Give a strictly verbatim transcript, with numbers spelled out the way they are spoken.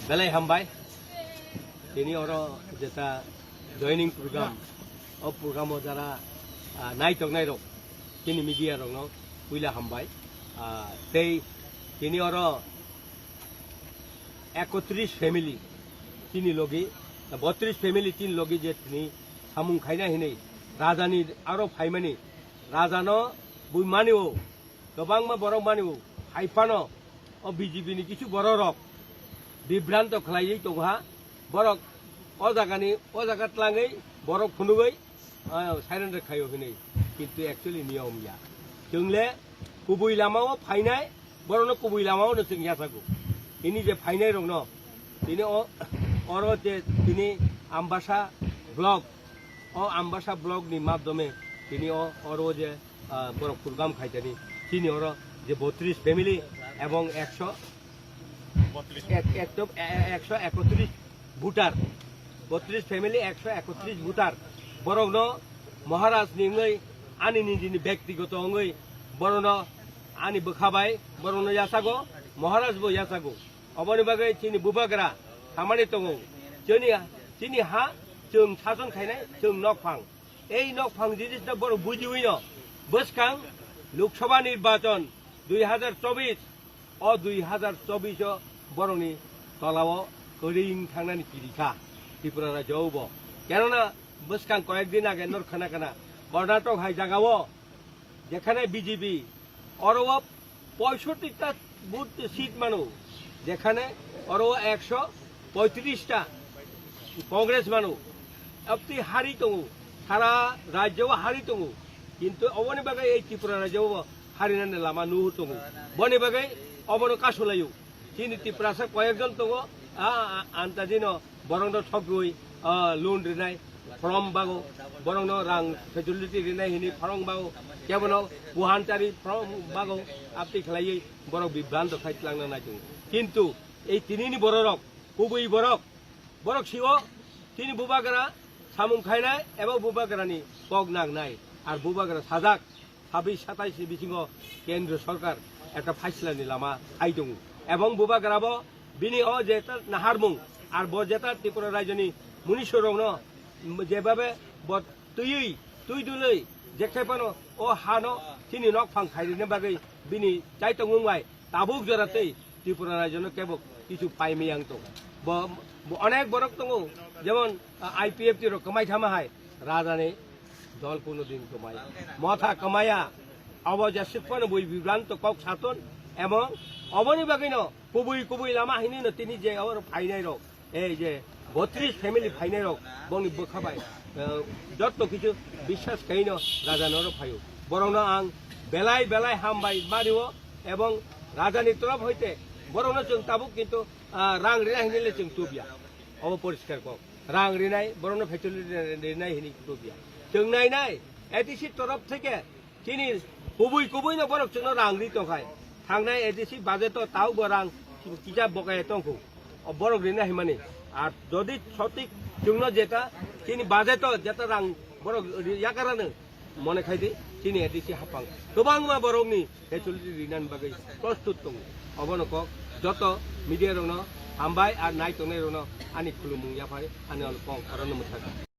Belai hambai. Tini oro jeta joining program, o program o jara, ah, naitok nairok, tini media rokno puila hambai. Ah, tei tini oro ekotris family tini logi, botris family tini logi je tini samung khaina hinwi rajani aro phaimani, rajano bui mani o, kwbangma borok mani o, hai phano o B J P ni kisu borok rok bibranto khlaiwi tongha, borok o jagani o jaga tlangwi borok phunugwi, ah, surrender khaio hinwi, kintu actually niyom ya. Chwngle kubui lamao phainai, borokno kubui lamao no chwng yachago. Tini je phainai rokno, tini o, oro je tini Ambasa block, o Ambasa block ni madhyome tini o, oro je, ah, borok program khaitani, chini oro je botris family ebong ekso, ek, ekto-, e-, e-, ekso ekotris voter, botris family ekso ekotris voter, borokno Maharaj ni wngwi ani nijini bektigoto wngwi borokno ani bwkha bai borokno yachago, Maharaj bo yachago. Oboni bagwi chini bubagra hamani tongo. Chini, chini ha chwng sason khainai, chwng nokphang. Ei nokphang jinisno borok bujiwino bwskang Lok Sabha nirbachon dui hazar chobis, o dui hazar chobis o borokni tolao kwrwng thangnani kirikha Tripura rajyo bo. Kenona bwskang koyek din age nor khana khana Karnatok hai jagao jekhane B J P, oro o poisotti ta booth seat mano, jekhane oro o ekso poitris ta Congress mano, apti hari tongo, sara rajyo o hari tongo, kintu oboni bagwi ei Tripura rajyo o harinani lama nuhur tongo, boni bagwi obono kasulaio. Chini Tiprasa koyekjon tongo, a, a, antajino borokno thokgwi, a, loan rinai form bago, borokno rang facility rinai hini form bago, kebono buhantari form bago, apti khlaiwi borok bibranto khai tlangna nai tongo. Kintu ei tinini bororok, kubui borok, borok sio, chini bubagra samung khainai eba bubagrani kok nangnai, ar bubagra sajak, sabis satais ni bisingo Kendra Sorkar ekta phaisla ni lama hai tongo. Ebong bubagra bo bini o jeta naharmung ar bo jeta Tripura rajyo ni munisorokno jebabe bo twiwi, twi dulwi, jekhe phano o hano chini nokphang khairina bagwi bini chaitong wngbai tabuk jora tei Tripura rajyo no kebo kichu paimiyang tongo. Bo, bo onek borok tongo, jemon, ah, I P F T rok kwmai thama hai, rajani dol kuno din kwmai. Motha kwmaya, abo jesuk phano bui bibranto kok saton, ebong oboni bagwino kubui kubui lama hinino tini je oro phainai rok, ei je botris family phainai rok, bongni bwkha bai, eh, jotto kichu biswas khaino rajano oro phaio. Borokno ang belai belai hambai mario, ebong rajani torof hoite borokno chwng tabuk kintu, ah, rang rina hinile chwng tubya. Obo poriskar kok. Rang rinai, borokno facility rinai hini tubya. Chwng nainai, A D C torof theke chini kubui kubui no borok chwngno rang ri tongkhai. Thangnai A D C budget o tau bo rang kisa bokaya tongkhu. O borok rina himani. Ar jodi sotik chwngno jeta chini budget o jeta rang borok ri-, yakarano mone khai di chini A D C hapang. Kwbangma borokni facility rinani bagwi prostut tongo. Obono kok joto media rokno hambai ar nai tongnai rokno ani khulumung yaphai ani ono kok orono mwthaka.